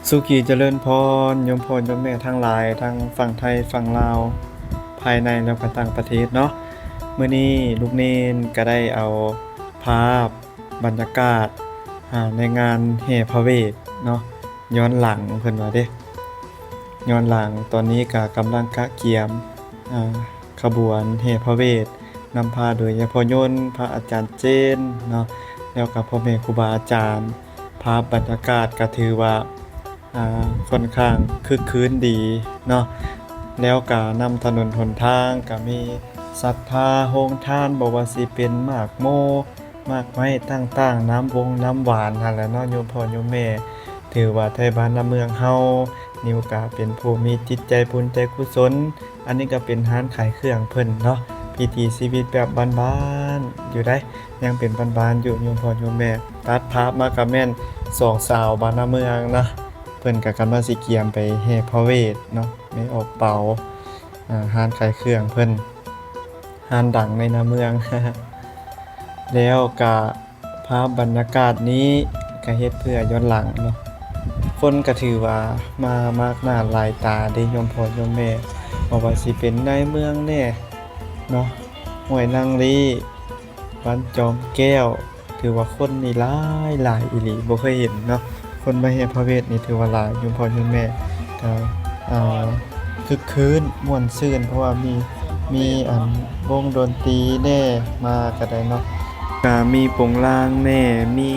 ສຸຂີຈະເລີນພອນ ໂຍມພໍ່ໂຍມແມ່ທັງຫຼາຍ ທັງຝັ່ງໄທຝັ່ງລາວ ພາຍໃນແລ້ວກໍຕ່າງປະເທດເນາະ. ມື້ນີ້ລູກເນນກໍໄດ້ເອົາພາບບັນຍາກາດ ອາ ໃນງານແຫ່ພະເວດເນາະ ຍ້ອນຫຼັງເພິ່ນວ່າເດ້ ຍ້ອນຫຼັງ. ຕອນນີ້ກໍກຳລັງກະກຽມ ອາ ຂະບວນແຫ່ພະເວດ ນຳພາໂດຍຍາພໍ່ຍົນ ພະອາຈານເຈນເນາະ ແລ້ວກໍພໍ່ແມ່ຄູບາອາຈານ. ພາບບັນຍາກາດກໍຖືວ່າ ອາ ຂ້ອນຂ້າງຄຶກຄື້ນດີເນາະ. ແລ້ວກໍນຳຖະໜົນຫົນທາງກໍມີສັດທາໂຮງທານ ບໍ່ວ່າຊິເປັນໝາກໂມ ໝາກໄມ້ຕ່າງໆ ນ້ຳວົງນ້ຳຫວານຫັ້ນແຫຼະເນາະ ໂຍມພໍ່ໂຍມແມ່. ຖືວ່າໄທບ້ານນາເມືອງເຮົານີ້ກໍເປັນຜູ້ມີຈິດໃຈບຸນໃຈກຸສົນ. ອັນນີ້ກໍເປັນຮ້ານຂາຍເຄື່ອງເພິ່ນເນາະ ວິຖີຊີວິດແບບບ້ານໆຢູ່ໃດ໋ ຍັງເປັນບ້ານໆຢູ່ ໂຍມພໍ່ໂຍມແມ່. ຕັດພາບມາກໍແມ່ນສອງສາວບ້ານນາເມືອງເນາະ ເພິ່ນກໍກຳລັງຊິກຽມໄປແຫ່ພະເວດເນາະ ແມ່ອອກເປົາ ອາ ຮ້ານຂາຍເຄື່ອງເພິ່ນ ຮ້ານດັງໃນນາເມືອງ. ແລ້ວກະພາບບັນຍາກາດນີ້ກະເຮັດເພື່ອຍ້ອນຫຼັງເນາະ. ຄົນກະຖືວ່າມາມາກໜ້າຫຼາຍຕາເດ້ ໂຍມພໍ່ໂຍມແມ່ ບໍ່ວ່າຊິເປັນໃນເມືອງແດ່ເນາະ ຫ້ວຍນາງລີ ບ້ານຈອມແກ້ວ ຖືວ່າຄົນນີ້ຫຼາຍ ຫຼາຍອີ່ຫຼີ ບໍ່ເຄີຍເຫັນເນາະ. ຄົນມາແຫ່ພະເວດນີ້ຖືວ່າຫຼາຍ ໂຍມພໍ່ໂຍມແມ່ ກໍ ອາ ຄຶກຄື້ນມ່ວນຊື່ນ ເພາະວ່າມີ ມີອັນວົງດົນຕີແດ່ມາກໍໄດ້ເນາະ ກໍມີໂປງລາງແດ່ ມີ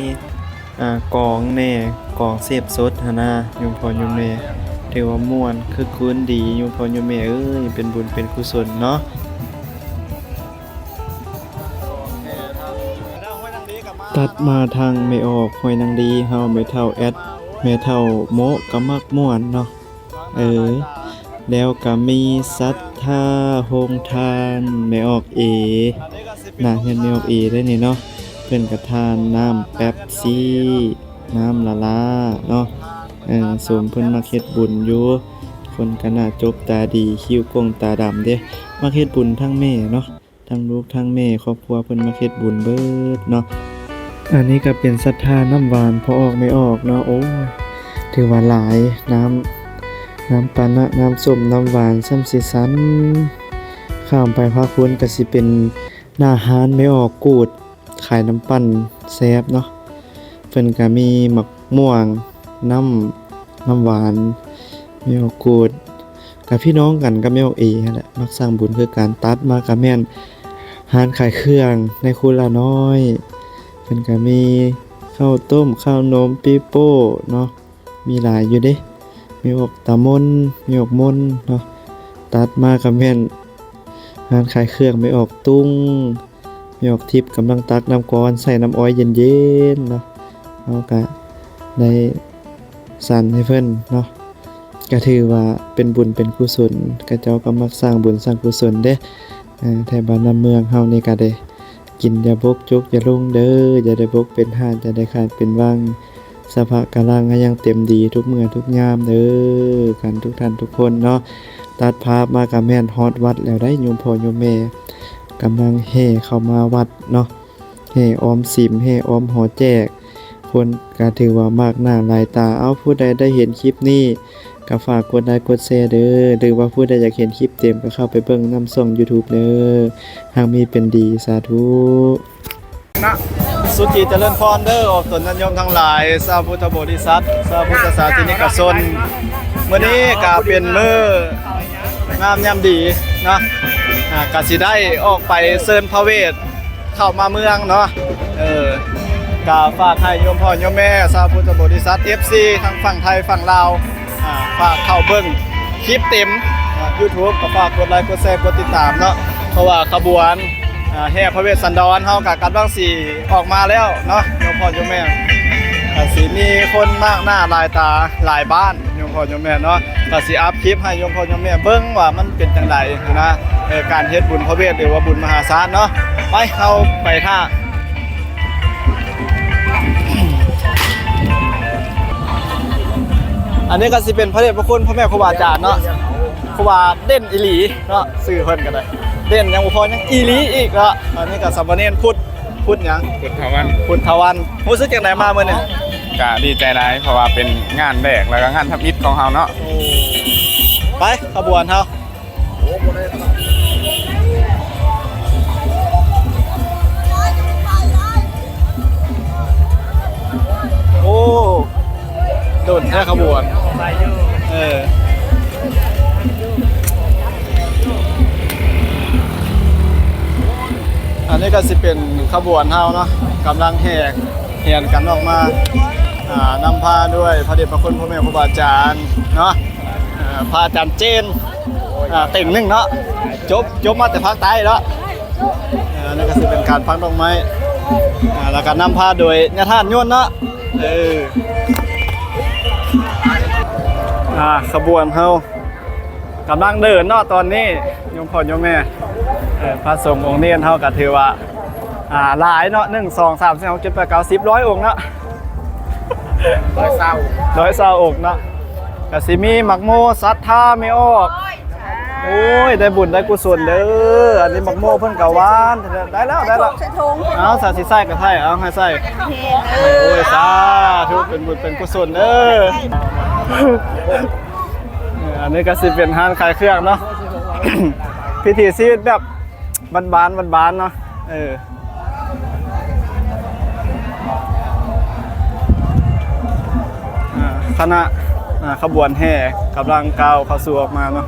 ອາ ກອງແດ່ ກອງເສບສົດຫັ້ນນະ ໂຍມພໍ່ໂຍມແມ່. ຖືວ່າມ່ວນຄຶກຄື້ນດີ ໂຍມພໍ່ໂຍມແມ່ເອີຍ ເປັນບຸນເປັນກຸສົນເນາະ. ຕັດມາທາງແມ່ອອກຫ້ວຍນາງລີເຮົາ ແມ່ເຖົ້າແອັດ ແມ່ເຖົ້າໂມະກໍມັກມ່ວນເນາະ ເອີ. ແລ້ວກໍມີສັດທາໂຮງທານແມ່ອອກເອ ໜ້າເຮືອນແມ່ອອກເອໄດ໋ນີ້ເນາະ. ເພິ່ນກໍທານນ້ຳແປັບຊີ ນ້ຳລາລາເນາະ ເອີ ສົມເພິ່ນມັກເຮັດບຸນຢູ່. ຄົນກໍໜ້າຈົບຕາດີ ຄິ້ວໂກ່ງຕາດຳເດ້ ມັກເຮັດບຸນທັງແມ່ເນາະ ທັງລູກທັງແມ່ ຄອບຄົວເພິ່ນມາເຮັດບຸນເບິດເນາະ. ອັນນີ້ກໍເປັນສັດທານ້ຳຫວານພໍ່ອອກແມ່ອອກເນາະ ໂອ້ຍ ຖືວ່າຫຼາຍ ນ້ຳ ນ້ຳປານະ ນ້ຳສົ້ມ ນ້ຳຫວານ ຊ້ຳຊິສັນ. ຂ້າມໄປພາກພຸ້ນກໍຊິເປັນໜ້າຮ້ານແມ່ອອກກູດ ຂາຍນ້ຳປັ່ນແຊບເນາະ ເພິ່ນກໍມີໝາກມ່ວງ ນ້ຳ ນ້ຳຫວານ ແມ່ອອກກູດ ກໍພີ່ນ້ອງກັນກັບແມ່ອອກເອຫັ້ນແຫຼະ ມັກສ້າງບຸນຄືກັນ. ຕັດມາກໍແມ່ນຮ້ານຂາຍເຄື່ອງໃນຄູລານ້ອຍ ເພິ່ນກໍມີເຂົ້າຕົ້ມ ເຂົ້າໜົມ ປີໂປ້ເນາະ ມີຫຼາຍຢູ່ເດ້ ແມ່ອອກຕາມົນ ແມ່ອອກມົນເນາະ. ຕັດມາກໍແມ່ນຮ້ານຂາຍເຄື່ອງແມ່ອອກຕຸງ ແມ່ອອກທິບກຳລັງຕັກນ້ຳກ້ອນໃສ່ນ້ຳອ້ອຍເຢັນໆເນາະ ເຮົາກະໄດ້ສັນໃຫ້ເພິ່ນເນາະ. ກະຖືວ່າເປັນບຸນເປັນກຸສົນ ຂະເຈົ້າກໍມັກສ້າງບຸນສ້າງກຸສົນເດ້. ເອີ ແຖວບ້ານນາເມືອງເຮົານີ້ກະໄດ້ ກິນຢ່າບົກ ຈົກຢ່າລົງເດີ ຢ່າໄດ້ບົກເປັນຫາດ ຢ່າໄດ້ຂາດເປັນວັງ ສະພະກະລັງໃຫ້ຍັງເຕັມດີທຸກເມື່ອທຸກຍາມເດີ ກັນທຸກທ່ານທຸກຄົນເນາະ. ຕັດພາບມາກະແມ່ນຮອດວັດແລ້ວໄດ໋ ໂຍມພໍ່ໂຍມແມ່ ກຳລັງແຫ່ເຂົ້າມາວັດເນາະ ແຫ່ອອມສິມ ແຫ່ອອມຫໍແຈກ ຄົນກະຖືວ່າມາກໜ້າຫຼາຍຕາ. ເອົາ ຜູ້ໃດໄດ້ເຫັນຄລິບນີ້ ກໍຝາກກົດໄລກົດແຊເດີ ຫຼືວ່າຜູ້ໃດຢາກເຫັນຄລິບເຕັມກໍເຂົ້າໄປເບິ່ງນຳຊ່ອງຢູທູບເດີ ຫາກມີເປັນດີ. ສາທຸ. ນະ ສຸຈີຈະເລີນພອນເດີ ອອກຕົນຍາດໂຍມທັງຫຼາຍ ຊາວພຸດທະບໍລິສັດ ຊາວພຸດທະສາສະນິກະຊົນ. ມື້ນີ້ກໍເປັນມື້ງາມຍາມດີເນາະ ອາ ກໍຊິໄດ້ອອກໄປເຊີນພະເວດ ເຂົ້າມາເມືອງເນາະ ເອີ ກະຝາກໃຫ້ໂຍມພໍ່ໂຍມແມ່ຊາວພຸດທະບໍລິສັດ ເອັຟຊີ ທັງຝັ່ງໄທຝັ່ງລາວ ອາ ຝາກເຂົ້າເບິ່ງຄລິບເຕັມ ຢູທູບ ກໍຝາກກົດໄລກົດແຊ ກົດຕິດຕາມເນາະ ເພາະວ່າຂະບວນ ອາ ແຫ່ພະເວດສັນດອນເຮົາກະກຳລັງຊິອອກມາແລ້ວເນາະ ໂຍມພໍ່ໂຍມແມ່ ກະຊິມີຄົນມາກໜ້າຫຼາຍຕາຫຼາຍບ້ານ ໂຍມພໍ່ໂຍມແມ່ເນາະ ກໍຊິອັບຄລິບໃຫ້ໂຍມພໍ່ໂຍມແມ່ເບິ່ງວ່າມັນເປັນຈັ່ງໃດຫັ້ນນະ ເອີ ການເຮັດບຸນພະເວດ ຫຼືວ່າບຸນມະຫາຊາດເນາະ. ໄປ ເຮົາໄປຖ້າ ອັນນີ້ກໍຊິເປັນພະເດດພະຄຸນພໍ່ແມ່ຄູບາອາຈານເນາະ ຄືວ່າເດັ່ນອີ່ຫຼີເນາະ ຊື່ເພິ່ນກໍໄດ້ເດັ່ນ ຍັງບໍ່ພໍ ຍັງອີ່ຫຼີອີກເນາະ. ອັນນີ້ກໍສາມະເນນພຸດ ພຸດຫຍັງ? ພຸດທະວັນ ພຸດທະວັນ. ຮູ້ສຶກຈັ່ງໃດມາມື້ນີ້? ກະດີໃຈຫຼາຍ ເພາະວ່າເປັນງານແລກ ແລ້ວກະງານທຳອິດຂອງເຮົາເນາະ. ໂອ້ ໄປ ຂະບວນເຮົາ. ໂອ້ ດົນແທ້ຂະບວນ. ເອີ ອັນນີ້ກໍຊິເປັນຂະບວນເຮົາເນາະ ກຳລັງແຫ່ແຫນກັນອອກມາ ອ່າ ນຳພາດ້ວຍພະເດດພະຄຸນພໍ່ແມ່ຄູບາອາຈານເນາະ ອ່າ ພະອາຈານເຈນ ອ່າ ເຕັງໜຶ່ງເນາະ ຈົບ ຈົບມາແຕ່ພາກໃຕ້ເນາະ. ອ່າ ອັນນີ້ກໍຊິເປັນການປັກດອກໄມ້ ອ່າ ແລ້ວກໍນຳພາໂດຍຍາທ່ານຍົນເນາະ. ເອີ ອ່າ ຂະບວນເຮົາກຳລັງເດີນເນາະຕອນນີ້ ໂຍມພໍ່ໂຍມແມ່ ເອີ ພະສົງອົງເນນເຮົາກໍຖືວ່າ ອ່າ ຫຼາຍເນາະ ໜຶ່ງ ສອງ ສາມ ສີ່ ຫ້າ ຫົກ ເຈັດ ແປດ ເກົ້າ ສິບ ຮ້ອຍອົງເນາະ ຮ້ອຍຊາວ ຮ້ອຍຊາວອົງເນາະ. ກໍຊິມີໝາກໂມ ສັດທາ ແມ່ອອກ. ໂອ້ຍ ໄດ້ບຸນໄດ້ກຸສົນເດີ. ອັນນີ້ໝາກໂມເພິ່ນກໍຫວານ ໄດ້ແລ້ວ ໄດ້ແລ້ວ ໃສ່ຖົງ ເອົາ ສາຊິໃສ່ກໍໃສ່ ເອົາ ໃຫ້ໃສ່. ໂອ້ຍ ສາທຸ ເປັນບຸນເປັນກຸສົນເດີ. ອັນນີ້ກໍຊິເປັນຮ້ານຂາຍເຄື່ອງເນາະ ວິຖີຊີວິດແບບ ບ້ານໆ ບ້ານໆ ເນາະ ເອີ ອ່າ ຄະນະ ອ່າ ຂະບວນແຫ່ກຳລັງກ້າວເຂົ້າສູ່ອອກມາເນາະ.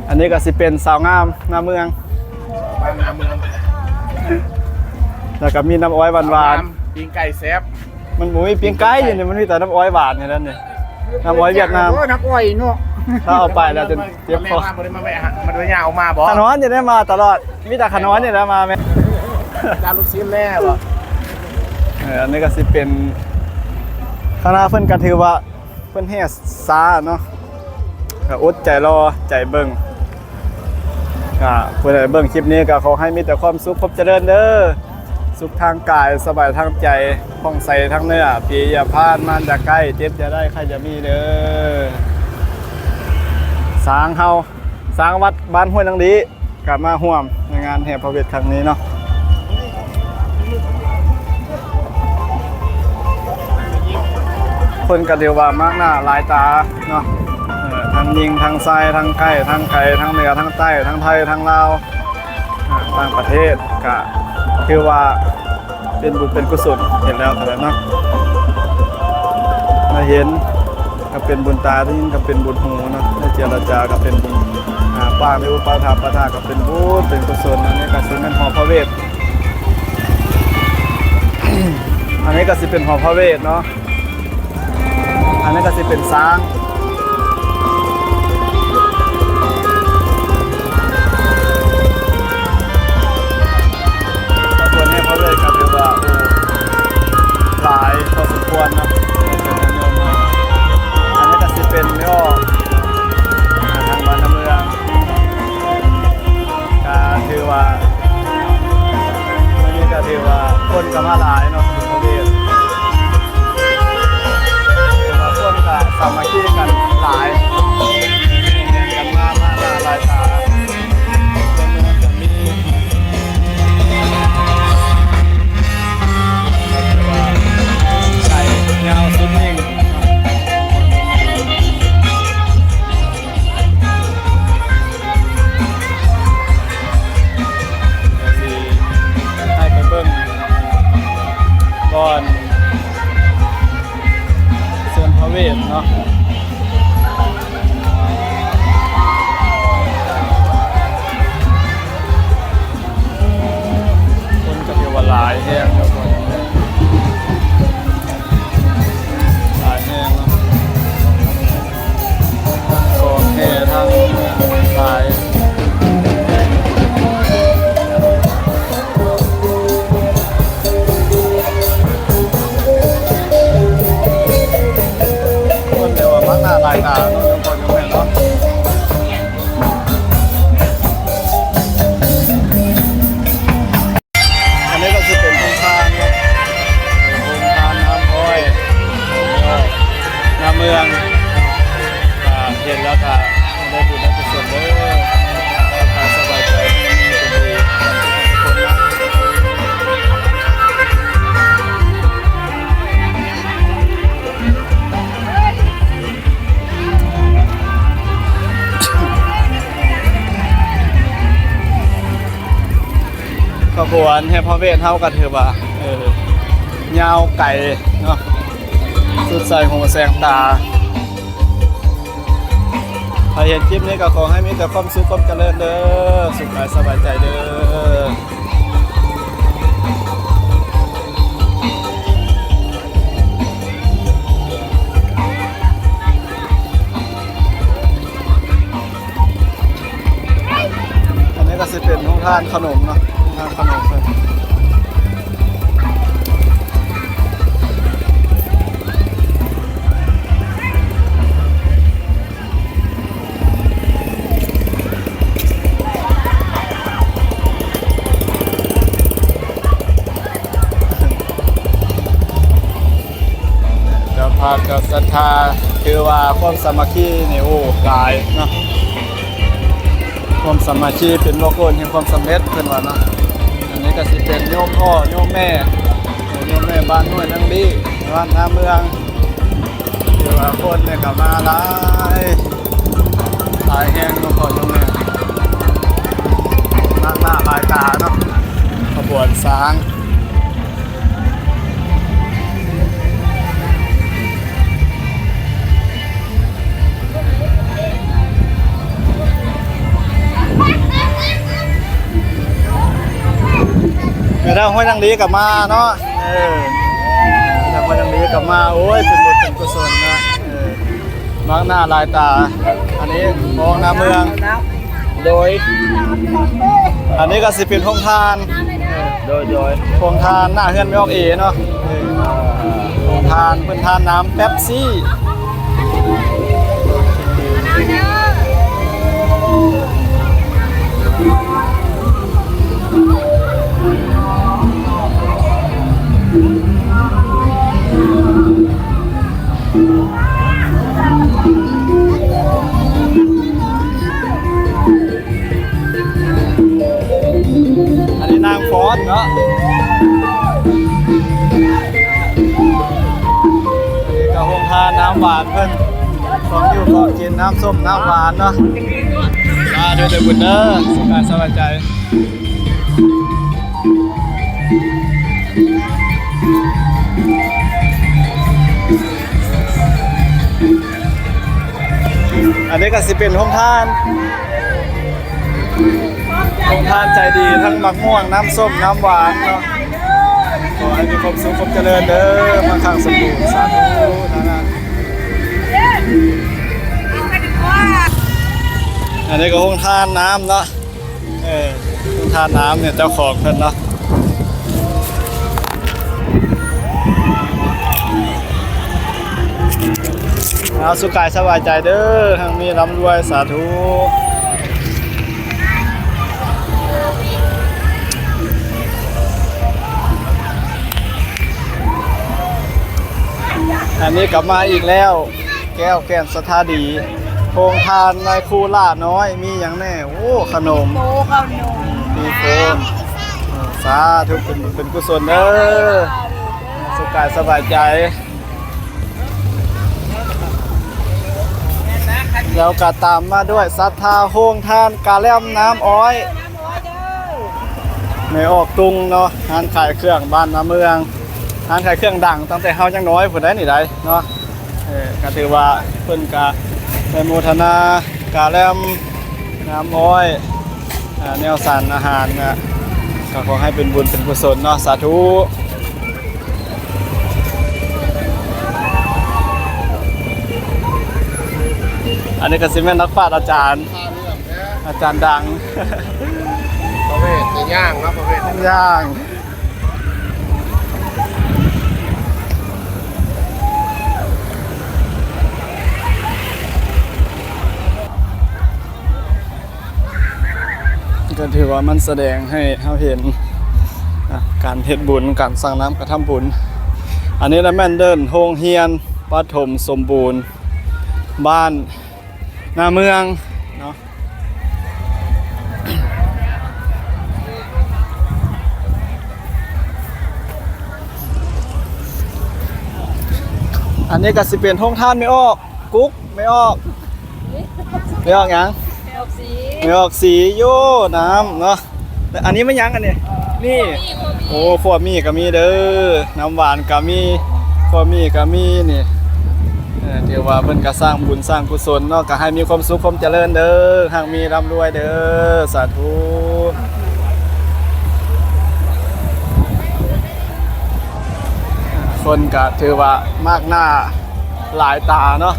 ອັນນີ້ກໍຊິເປັນສາວງາມໜ້າເມືອງ ບ້ານໜ້າເມືອງ ແລ້ວກໍມີນ້ຳອ້ອຍຫວານໆ ສາວງາມ ປີ້ງໄກ່ແຊບ. ມັນບໍ່ມີປີ້ງໄກ່ຢູ່ນີ້ ມັນມີແຕ່ນ້ຳອ້ອຍຫວານນີ້ແຫຼະນີ້ ນ້ຳອ້ອຍຫວຽດນາມ. ໂອ້ ນ້ຳອ້ອຍເນາະ ຖ້າເອົາໄປແລ້ວຈົນເຈັບຄໍ. ມາ ບໍ່ໄດ້ມາແວະ ມາໂດຍຍ່າງອອກມາບໍ່? ຂະໜອນຢູ່ໄດ້ມາຕະຫຼອດ ມີແຕ່ຂະໜອນນີ້ແຫຼະມາແມ່. ຈານລູກຊີ້ນແລ້ວບໍ່? ເອີ ອັນນີ້ກໍຊິເປັນຄະນະເພິ່ນກໍຖືວ່າ ເພິ່ນແຫ່ຊ້າເນາະ ກໍອົດໃຈລໍໃຈເບິ່ງ. ກໍຜູ້ໃດເບິ່ງຄລິບນີ້ກໍຂໍໃຫ້ມີແຕ່ຄວາມສຸກຄວາມຈະເລີນເດີ ສຸກທາງກາຍ ສະບາຍທາງໃຈ ຜ່ອງໃສທາງເນື້ອ ຜີຢ່າຜ່ານ ມານຢ່າໃກ້ ເຈັບຢ່າໄດ້ ໄຂ້ຢ່າມີເດີ. ຊ້າງເຮົາ ຊ້າງວັດບ້ານຫ້ວຍນາງລີ ກໍມາຮ່ວມໃນງານແຫ່ພະເວດຄັ້ງນີ້ເນາະ. ເພິ່ນກໍຖືວ່າມາກໜ້າຫຼາຍຕາເນາະ ເອີ ທັງຍິງ ທັງຊາຍ ທັງໃກ້ ທັງໄກ ທັງເໜືອ ທັງໃຕ້ ທັງໄທ ທັງລາວ ອ່າ ຕ່າງປະເທດ ກໍຖືວ່າ ເປັນບຸນເປັນກຸສົນ ເຫັນແລ້ວກໍໄດ້ເນາະ ໄດ້ເຫັນກໍເປັນບຸນຕາ ໄດ້ຍິນກໍເປັນບຸນຫູເນາະ ໄດ້ເຈລະຈາກໍເປັນບຸນ ອ່າ ປາກ ໄດ້ອຸປະຖາກປະທາກໍເປັນບຸນເປັນກຸສົນ. ອັນນີ້ກໍຊິແມ່ນຫໍພະເວດ ອັນນີ້ກໍຊິເປັນຫໍພະເວດເນາະ. ອັນນັ້ນກໍຊິເປັນຊ້າງ ຂະບວນແຫ່ພະເວດກໍຖືວ່າ ໂອ້ ຫຼາຍພໍສົມຄວນເນາະ ເປັນຍາດໂຍມເຮົາ. ອັນນີ້ກໍຊິເປັນແມ່ອອກ ອ່າ ທາງບ້ານນາເມືອງ ກໍຖືວ່າ ມື້ນີ້ກໍຖືວ່າຄົນກໍມາຫຼາຍເນາະ ເປັນພະເວດ ແຕ່ວ່າຄົນກໍສາມັກຄີກັນຫຼາຍ ແຫ່ກັນມາ ມາຫຼາຍຕາ ເມືອງກໍມີ ກໍຖືວ່າໃຫຍ່ຍາວສຸດຍິ່ງ. ຊິໃຫ້ໄປເບິ່ງບ່ອນເຊີນພະເວດເນາະ ຄົນກໍຖືວ່າຫຼາຍແຮງເນາະ ຫຼາຍແຮງເນາະ ກອງແຫ່ທັງຫຼາຍ ຄົນແຕ່ວ່າມາກໜ້າຫຼາຍຕາເນາະ ໂຍມພໍ່ໂຍມແມ່ເນາະ. ອັນນີ້ກໍຊິເປັນໂຮງທານເນາະ ໂຮງທານນ້ຳອ້ອຍ ນ້ຳເມືອງ ອ່າ ເຫັນແລ້ວກໍໄດ້ບຸນໄດ້ກຸສົນເດີ ກໍສະບາຍໃຈ ມີແຕ່ດີກັນທຸກຄົນເນາະ. ຂະບວນແຫ່ພະເວດເຮົາກໍຖືວ່າ ເອີ ຍາວໄກເນາະ ສຸດໃສຫູແສງຕາ. ໃຜເຫັນຄລິບນີ້ກໍຂໍໃຫ້ມີແຕ່ຄວາມສຸກຄວາມຈະເລີນເດີ ສຸກກາຍສະບາຍໃຈເດີ. ອັນນີ້ກໍຊິເປັນໂຮງທານຂະໜົມເນາະ ໂຮງທານຂະໜົມເພິ່ນ. ເຈົ້າພາບເຈົ້າສັດທາ ຖືວ່າຄວາມສາມັກຄີນີ້ ໂອ້ ຫຼາຍເນາະ ຄວາມສາມັກຄີເປັນບໍ່ໂກນແຫ່ງຄວາມສຳເລັດ ເພິ່ນວ່າເນາະ. ອັນນີ້ກໍຊິເປັນໂຍມພໍ່ໂຍມແມ່ ໂຍມແມ່ບ້ານຫ້ວຍນາງລີ ບ້ານນາເມືອງ ຖືວ່າຄົນນີ້ກໍມາຫຼາຍ ຫຼາຍແຮງເນາະ ພໍ່ໂຍມແມ່ ມາກໜ້າຫຼາຍຕາເນາະ ຂະບວນຊ້າງ. ແມ່ເຖົ້າຫ້ວຍນາງລີກໍມາເນາະ ເອີ ແມ່ເຖົ້າຫ້ວຍນາງລີກໍມາ ໂອ້ຍ ເປັນບຸນເປັນກຸສົນເນາະ ເອີ ມາກໜ້າຫຼາຍຕາ. ອັນນີ້ຂອງນາເມືອງ ໂດຍ ອັນນີ້ກໍຊິເປັນໂຮງທານ ໂດຍ ໂດຍ ໂຮງທານໜ້າເຮືອນແມ່ອອກເອເນາະ ເອີ ໂຮງທານ ເພິ່ນທານນ້ຳເປັບຊີ. ອັນນີ້ນ້ຳຟອນເນາະ ອັນນີ້ກໍໂຮງທານນ້ຳຫວານເພິ່ນ ຂອງຢູ່ຂອງກິນ ນ້ຳສົ້ມນ້ຳຫວານເນາະ. ມາເດີ ໄດ້ບຸນເດີ ສຸກກາຍສະບາຍໃຈ. ອັນນີ້ກໍຊິເປັນໂຮງທານ ໂຮງທານໃຈດີ ທັງໝາກມ່ວງ ນ້ຳສົ້ມ ນ້ຳຫວານເນາະ. ຂໍໃຫ້ມີຄວາມສຸກຄວາມຈະເລີນເດີ ມາຄັ້ງສະເໝີ ສາທຸນະ. ອັນນີ້ກໍໂຮງທານນ້ຳເນາະ ເອີ ໂຮງທານນ້ຳນີ້ເຈົ້າຂອງເພິ່ນເນາະ. ເອົາ ສຸກກາຍສະບາຍໃຈເດີ ຮັ່ງມີລ່ຳລວຍ ສາທຸ. ອັນນີ້ກໍມາອີກແລ້ວ ແກ້ວແກ່ນສັດທາດີ ໂຮງທານນາຍຄູຫຼ້ານ້ອຍ ມີຫຍັງແດ່? ໂອ້ ຂະໜົມ ໂຕຂະໜົມ ມີໂຕ ສາທຸ ເປັນບຸນເປັນກຸສົນເດີ ສຸກກາຍສະບາຍໃຈ. ແລ້ວກໍຕາມມາດ້ວຍສັດທາໂຮງທານກະແລັມນ້ຳອ້ອຍ ແມ່ອອກຕຸງເນາະ ຮ້ານຂາຍເຄື່ອງບ້ານນາເມືອງ ຮ້ານຂາຍເຄື່ອງດັງຕັ້ງແຕ່ເຮົາຍັງນ້ອຍພຸ້ນໃດ໋ນີ້ໃດ໋ເນາະ. ເອີ ກໍຖືວ່າເພິ່ນກະໄດ້ໂມທະນາກະແລັມ ນ້ຳອ້ອຍ ອາ ແນວສານອາຫານນະ ກໍຂໍໃຫ້ເປັນບຸນເປັນກຸສົນເນາະ ສາທຸ. ອັນນີ້ກໍຊິແມ່ນນັກປາດອາຈານ ອາຈານດັງ ປະເພດຍ່າງເນາະ ປະເພດຍ່າງ. ກໍຖືວ່າມັນສະແດງໃຫ້ເຮົາເຫັນ ອາ ການເຮັດບຸນ ການສ້າງນ້ຳກະທຳບຸນ. ອັນນີ້ລະແມ່ນເດີ່ນໂຮງຮຽນປະຖົມສົມບູນ ບ້ານນາເມືອງເນາະ. ອັນນີ້ກໍຊິເປັນໂຮງທານແມ່ອອກກຸກ ແມ່ອອກ ແມ່ອອກຫຍັງ? ແມ່ອອກສີ ແມ່ອອກສີ ໂຢ ນ້ຳເນາະ. ແລະ ອັນນີ້ແມ່ນຫຍັງອັນນີ້? ນີ້ ໂອ້ ຂົ້ວໝີ່ກໍມີເດີ ນ້ຳຫວານກໍມີ ຂົ້ວໝີ່ກໍມີນີ້. ເອີ ຖືວ່າເພິ່ນກໍສ້າງບຸນສ້າງກຸສົນເນາະ ກໍໃຫ້ມີຄວາມສຸກຄວາມຈະເລີນເດີ ຮັ່ງມີຮ່ຳລວຍເດີ ສາທຸ. ຄົນກໍຖືວ່າມາກໜ້າຫຼາຍຕາເນາະ.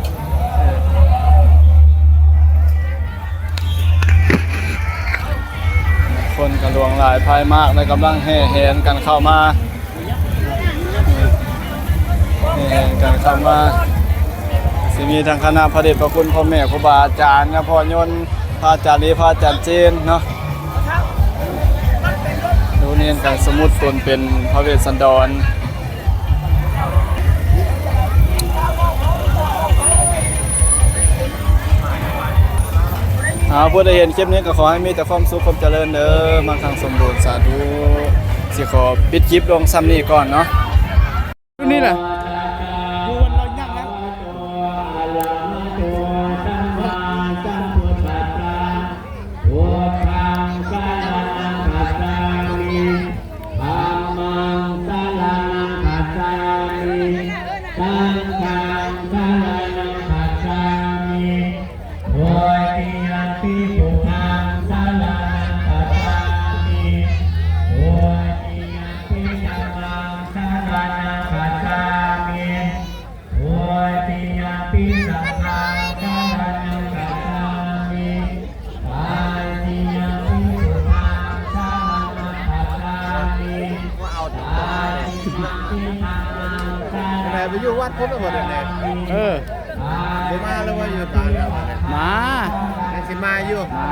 ຄົນກໍຫຼວງຫຼາຍພາຍມາກ ແລະ ກຳລັງແຫ່ແຫນກັນເຂົ້າມາ ແຫ່ແຫນກັນເຂົ້າມາ ຊິມີທັງຄະນະພະເດດພະຄຸນ ພໍ່ແມ່ຄູບາອາຈານ ຍາພໍ່ຍົນ ພະອາຈານລີ ພະອາຈານເຈນເນາະ ໂດຍເນັ້ນການສະໝຸດຕົນເປັນພະເວດສັນດອນ. ເອົາ ຜູ້ໃດເຫັນຄລິບນີ້ກໍຂໍໃຫ້ມີແຕ່ຄວາມສຸກຄວາມຈະເລີນເດີ ມັ່ງຄັ່ງສົມບູນ ສາທຸ. ຊິຂໍປິດຄລິບລົງຊ່ຳນີ້ກ່ອນເນາະ ຢູ່ນີ້ແຫຼະ ຢູ່ວັນລອຍຍັກນະ. ພຸດທັງສະລະນັງຄັດສາມິ ທຳມັງສະລະນັງຄັດສາມິ ສັງຄັງສະລະນັງຄັດສາມິ ທຸຕິຍະປິພຸດທັງສະລະນັງຄັດສາມິ ທຸຕິຍະປິທຳມັງສະລະນັງຄັດສາມິ ທຸຕິຍະປິສັງຄັງສະລະນັງຄັດສາມິ ຕາຕິຍະປິພຸດທັງສະລະນັງຄັດສາມິ ຕາຕິຍະປິທຳມັງສະລະນັງຄັດສາມິ ໄປຢູ່ວັດພຸ້ນແລ້ວບໍ່ໄດ້ແນ່. ເອີ ບໍ່ມາແລ້ວວ່າຢູ່ບ້ານແລ້ວ ມາ ຍັງຊິມາຢູ່ ມາ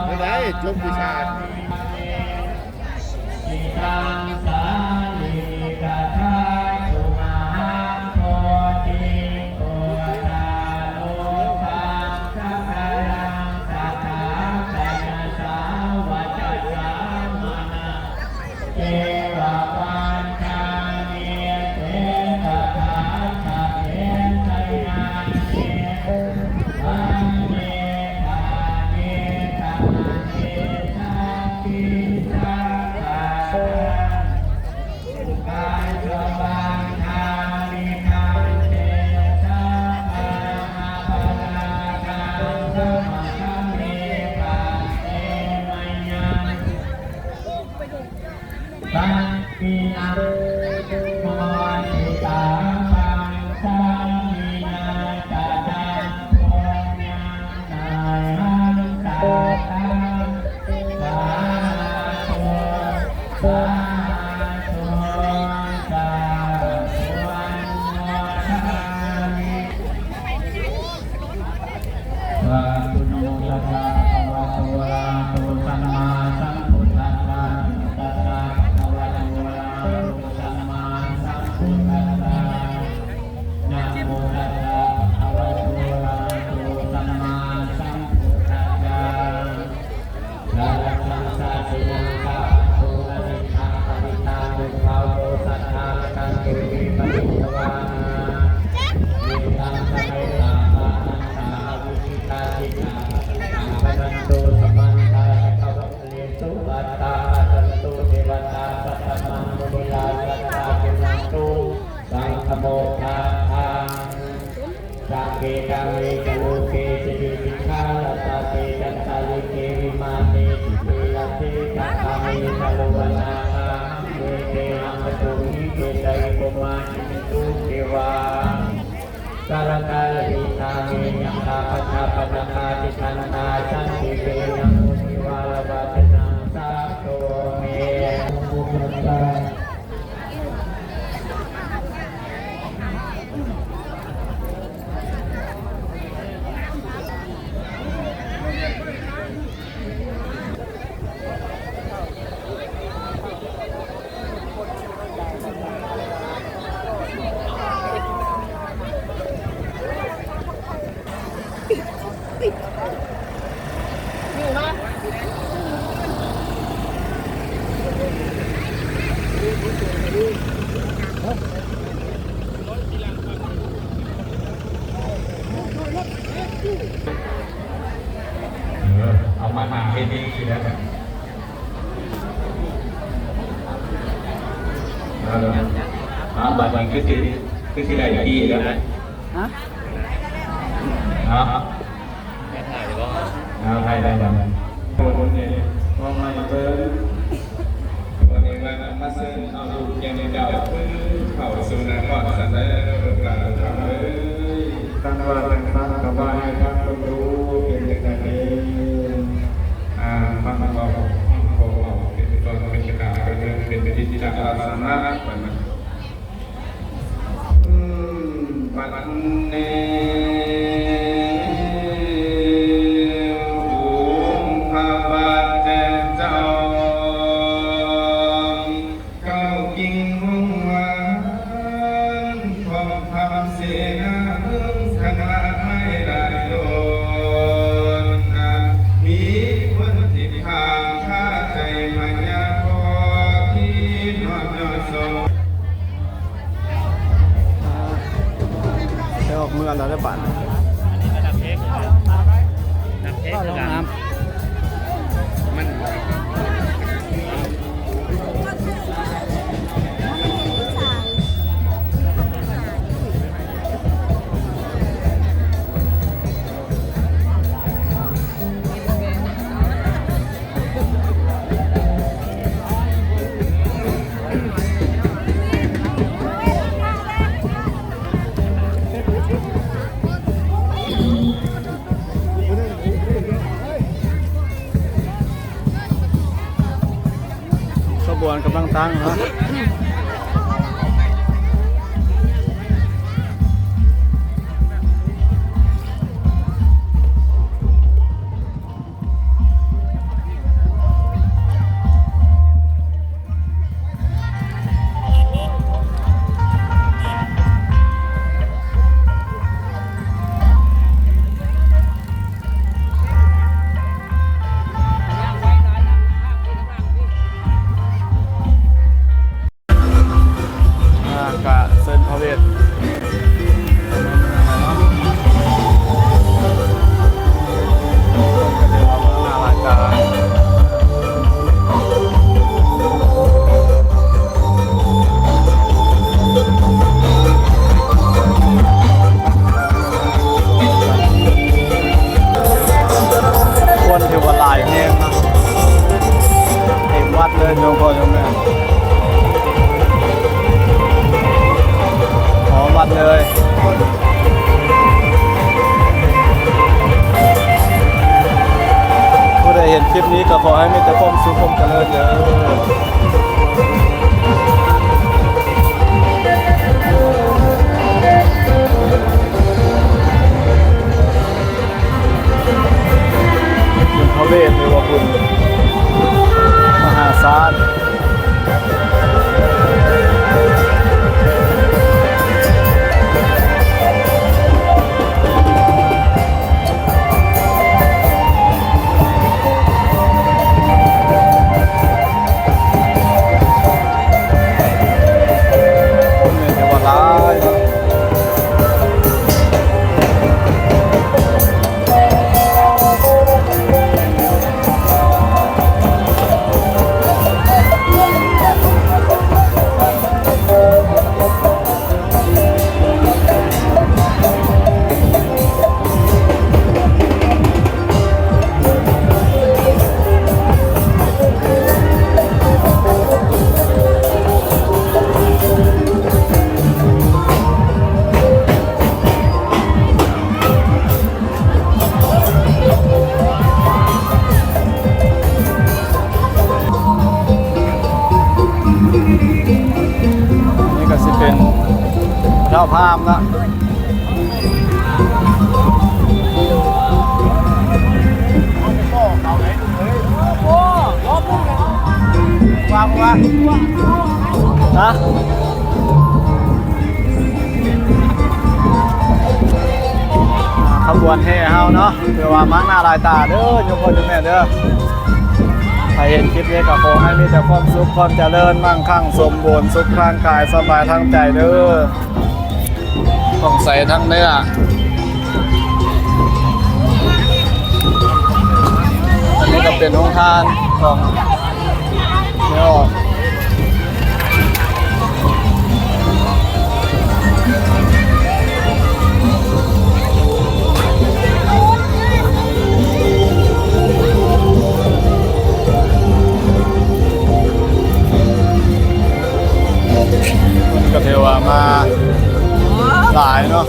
ບໍ່ໄດ້ຈົບວິຊາ. Saketaṃ me ca loke siddhisikharataṭe cantalikkhe vimāne dīpe raṭṭhe ca gāme taruvanagahane gehavatthumhi khette bhummā cāyantu devā jalathalavisame yakkhagandhabbanāgā tiṭṭhantā santike yaṃ munivaravacanaṃ sādhavo me. ຢູ່ເນາະ ເພງຊິໄດ້ ເອົາລະ ອ່າ ບາດນີ້ຄືຊິ ຄືຊິໄດ້ທີ່ແລ້ວ ຮະ ເນາະ. ໄດ້ ໄດ້ ໄດ້ ຄົນນີ້ ມອງມາເບິ່ງ ວັນນີ້ວ່ານຳມາເຊີນເອົາລູກແກ່ນເຈົ້າຄືເຂົ້າສູ່ນະຄອນຊັ້ນເດີ ລູກຫຼານເອີຍ. ຄັນວ່າຈັ່ງຊັ້ນກໍວ່າໃຫ້ຟັງເບິ່ງດູ ເປັນຈັ່ງໃດເດ້ ອ່າ ຟັງເວົ້າ ຟັງເວົ້າເປັນຕອນເປັນການ ເປັນເລື່ອງ ເປັນກິດຈະລັກສະນະ ບັດນີ້ ອົງພະບາດແຕ່ນເຈົ້າ ເກົ້າກິ່ງວົງວານ ຂອງຄຳເສນາເມືອງຄະນະໄມ້ຫຼາຍໂຕນ ມີຄົນທີ່ຂ້າງຄາໃຈມາຍາພໍທີ່ນອນນອນສອງ ອ່າ ໄດ້ອອກເມືອແລ້ວເດ້ບາດນີ້ ອັນນີ້ກໍດັບເພງ ດັບເພງຄືກັນ ມັນ ຂະບວນກຳລັງຕັ້ງເນາະ. ອ່າ ກະເຊີນພະເວດ ຄົນຖືວ່າຫຼາຍແຮງເນາະ ເຕັມວັດເລີຍ ໂຍມພໍ່ໂຍມແມ່ ຫໍວັດເລີຍ. ຜູ້ໃດເຫັນຄລິບນີ້ກໍຂໍໃຫ້ມີແຕ່ຄວາມສຸກຄວາມຈະເລີນເດີ. ບຸນພະເວດ ຫຼືວ່າບຸນມະຫາຊາດ. ຄົນນີ້ຖືວ່າຫຼາຍເນາະ. ນີ້ກໍຊິເປັນເຈົ້າພາບເນາະ. ວ່າ ວ່າ ຮະ? ອ່າ ຂະບວນແຫ່ເຮົາເນາະ ຖືວ່າມາກໜ້າຫຼາຍຕາເດີ ໂຍມພໍ່ໂຍມແມ່ເດີ. ໃຜເຫັນຄລິບນີ້ກໍຂໍໃຫ້ມີແຕ່ຄວາມສຸກ ຄວາມຈະເລີນ ມັ່ງຄັ່ງສົມບູນ ສຸກທາງກາຍ ສະບາຍທາງໃຈເດີ. ຕ້ອງໃສ່ທັງເນື້ອ ອັນ ນີ້ກໍເປັນໂຮງທານຂອງແມ່ອອກ ຄົນກໍຖືວ່າມາຫຼາຍເນາະ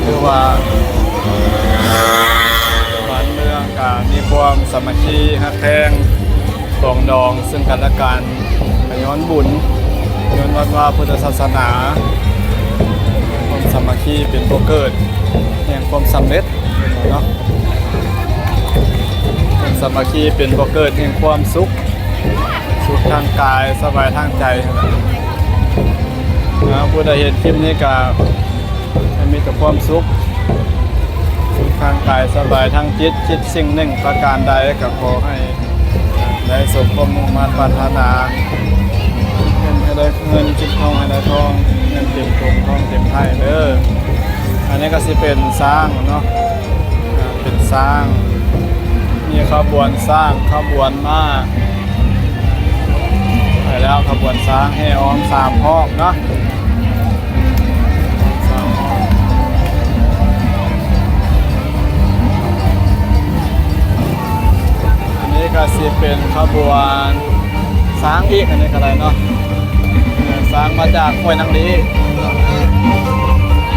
ຖືວ່າບ້ານເມືອງກໍມີຄວາມສາມັກຄີຮັກແພງ ປອງດອງເຊິ່ງກັນແລະກັນ ກໍຍ້ອນບຸນ ຍ້ອນວັດວາພຸດທະສາສະໜາ ຄວາມສາມັກຄີເປັນບໍ່ເກີດແຫ່ງຄວາມສຳເລັດເນາະ ຄວາມສາມັກຄີເປັນບໍ່ເກີດແຫ່ງຄວາມສຸກ ສຸກທາງກາຍ ສະບາຍທາງໃຈ ຜູ້ໃດເຫັນຄລິບນີ້ກໍ ໃຫ້ມີແຕ່ຄວາມສຸກ ສຸກທາງກາຍ ສະບາຍທາງຈິດ ຄິດສິ່ງໜຶ່ງປະການໃດກໍຂໍໃຫ້ໄດ້ສົມຄວາມມຸ່ງມາດປາດຖະໜາ ເງິນໃຫ້ໄດ້ເງິນ ເກັບທອງໃຫ້ໄດ້ທອງ ເງິນເຕັມຖົງ ທອງເຕັມໄຖເດີ. ອັນນີ້ກໍຊິເປັນຊ້າງເນາະ ອ່າ ເປັນຊ້າງ ມີຂະບວນຊ້າງ ຂະບວນມ້າ ໄປແລ້ວ ຂະບວນຊ້າງແຫ່ອ້ອມສາມຮອບເນາະ ສາມຮອບ. ອັນນີ້ກໍຊິເປັນຂະບວນຊ້າງອີກ ອັນນີ້ກໍໄດ້ເນາະ ເອີ ຊ້າງມາຈາກຫ້ວຍນາງລີ.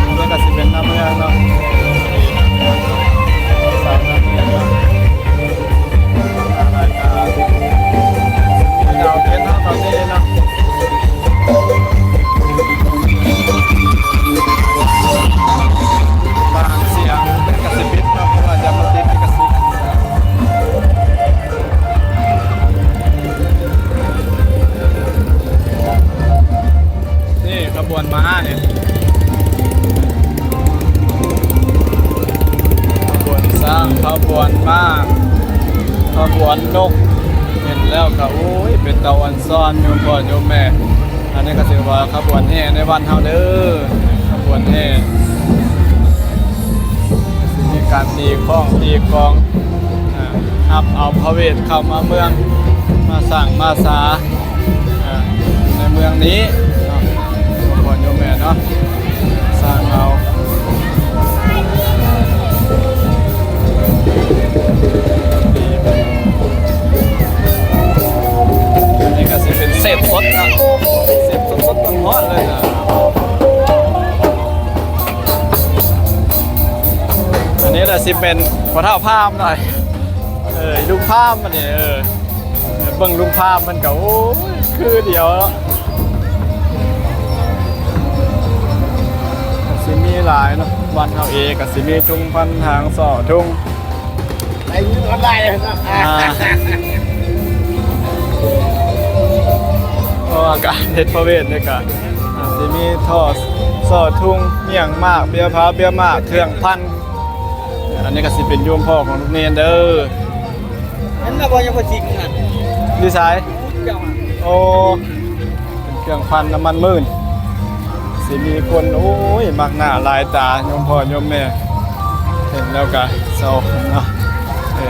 ອັນນີ້ກໍຊິເປັນນາເມືອງເນາະ ຊ້າງນາເມືອງເນາະ. ບາງສຽງກໍຊິປິດເນາະ ເພາະວ່າຢ້ານມັນຕິດລິຂະສິດ. ນີ້ຂະບວນມ້ານີ້ ຂະບວນຊ້າງ ຂະບວນມ້າ ຂະບວນນົກ ເຫັນແລ້ວກໍ ໂອ້ຍ ເປັນຕາອອນຊອນໂຍມພໍ່ໂຍມແມ່. ອັນນີ້ກໍຖືວ່າຂະບວນແຫ່ໃນວັດເຮົາເດີ ຂະບວນແຫ່ ກໍຊິມີການຕີຄ້ອງຕີກອງ ອາ ຮັບເອົາພະເວດເຂົ້າມາເມືອງ ມາສ້າງມາສາ ອ່າ ໃນເມືອງນີ້ເນາະ ໂຍມພໍ່ໂຍມແມ່ເນາະ ສ້າງເອົາ ອັນນີ້ກໍຊິເປັນເສບສົດເນາະ ເສບສົດໆ ຮ້ອນໆ ເລີຍນະ. ອັນນີ້ລະຊິເປັນພໍ່ເຖົ້າພາມໜ້ອຍ ເອີ ລຸງພາມອັນນີ້ ເອີ ເບິ່ງລຸງພາມເພິ່ນກໍ ໂອ້ຍ ຄືດຽວເນາະ ກໍຊິມີຫຼາຍເນາະ ບ້ານເຮົາເອງກໍຊິມີທຸງພັນທາງສໍ້ທຸງ ໄດ້ເງິນອອນລາຍເນາະ ອ່າ ເພາະວ່າການເຮັດພະເວດນີ້ກໍ ອ່າ ຊິມີທໍ່ ສໍ້ທຸງ ໝ້ຽງໝາກ ເບ້ຍພາວ ເບ້ຍໝາກ ເຄື່ອງພັນ ອັນນີ້ກໍຊິເປັນໂຍມພໍ່ຂອງລູກເນນເດີ. ອັນນັ້ນບໍ່ ຍັງບໍ່ຈິງນະ ຢູ່ໃສ? ເຈົ້າ ໂອ້ ເປັນເຄື່ອງພັນນ້ຳມັນໝື່ນ ຊິມີຄົນ ໂອ້ຍ ມັກໜ້າຫຼາຍຕາ ໂຍມພໍ່ໂຍມແມ່ ເຫັນແລ້ວກະເສົ້າເນາະ ເອີ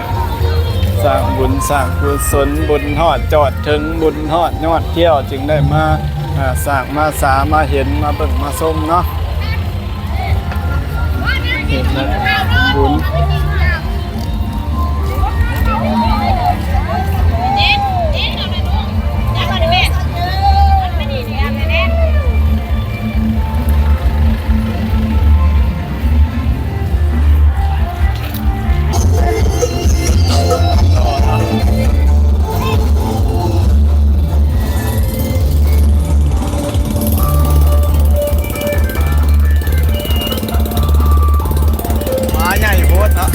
ສ້າງບຸນສ້າງກຸສົນ ບຸນຮອດຈອດເຖິງ ບຸນຮອດຍອດແກ້ວ ຈຶ່ງໄດ້ມາ ອ່າ ສ້າງມາສາ ມາເຫັນ ມາເບິ່ງ ມາຊົມເນາະ. ເຮັດແລ້ວບຸນ. ໝາໃຫຍ່ໂພດເນາະ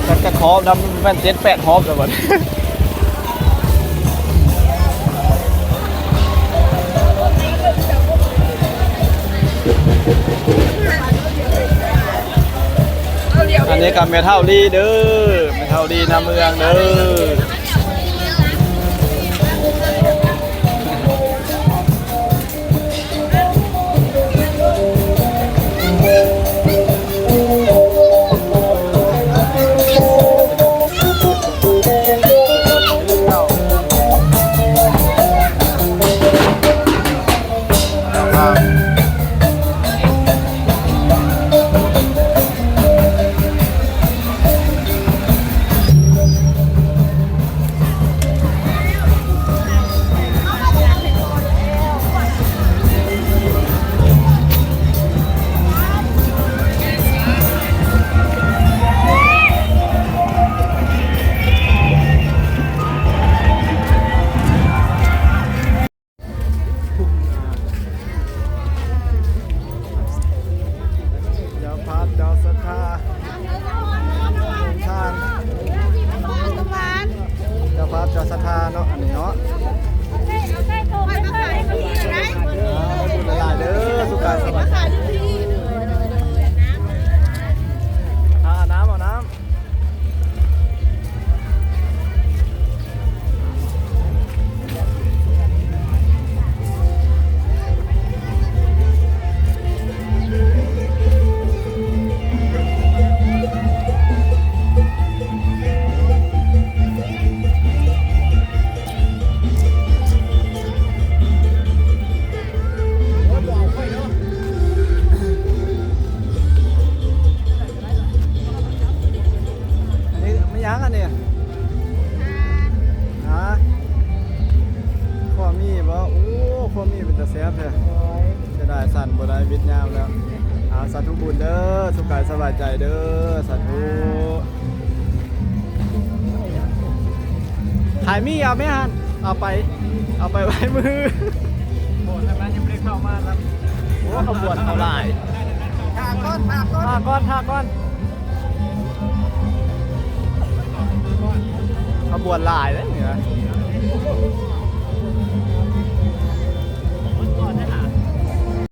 ຈັກຈະຮອບນຳ ແມ່ນເຈັດແປດຮອບແລ້ວບັດ. ເອົາຫຼຽວ ກັບແມ່ເຖົ້າລີເດີ ແມ່ເຖົ້າລີນາເມືອງເດີ. ເຈົ້າພາບເຈົ້າສັດທາ ທ່ານ ເຈົ້າພາບເຈົ້າສັດທາເນາະ ອັນນີ້ເນາະ. ອ່າ ໄດ້ບຸນຫຼາຍໆເດີ ສຸກກາຍສະບາຍ. ເອົານ້ຳ ເອົານ້ຳ. ອັນນີ້ແມ່ນຫຍັງອັນນີ້? ຫາ ຂົ້ວໝີ່ບໍ? ໂອ້ ຂົ້ວໝີ່ເປັນຕາແຊບແທ້. ເສຍດາຍສັ່ນບໍ່ໄດ້ ວິດຍາມແລ້ວ. ອາ ສາທຸບຸນເດີ ສຸກກາຍສະບາຍໃຈເດີ ສາທຸ. ຂາຍໝີ່ເອົາແມ່ຫັ້ນ ເອົາໄປ ເອົາໄປໄວ້ມື້. ໂອ້ ທາງນັ້ນຍັງບໍ່ໄດ້ເຂົ້າມາຊ້ຳ. ໂອ້ ຂະບວນເຂົາຫຼາຍ. ຖ້າກ່ອນ ຖ້າກ່ອນ ຖ້າກ່ອນ ຖ້າກ່ອນ. ຂະບວນຫຼາຍເດ້ນີ້ນະ.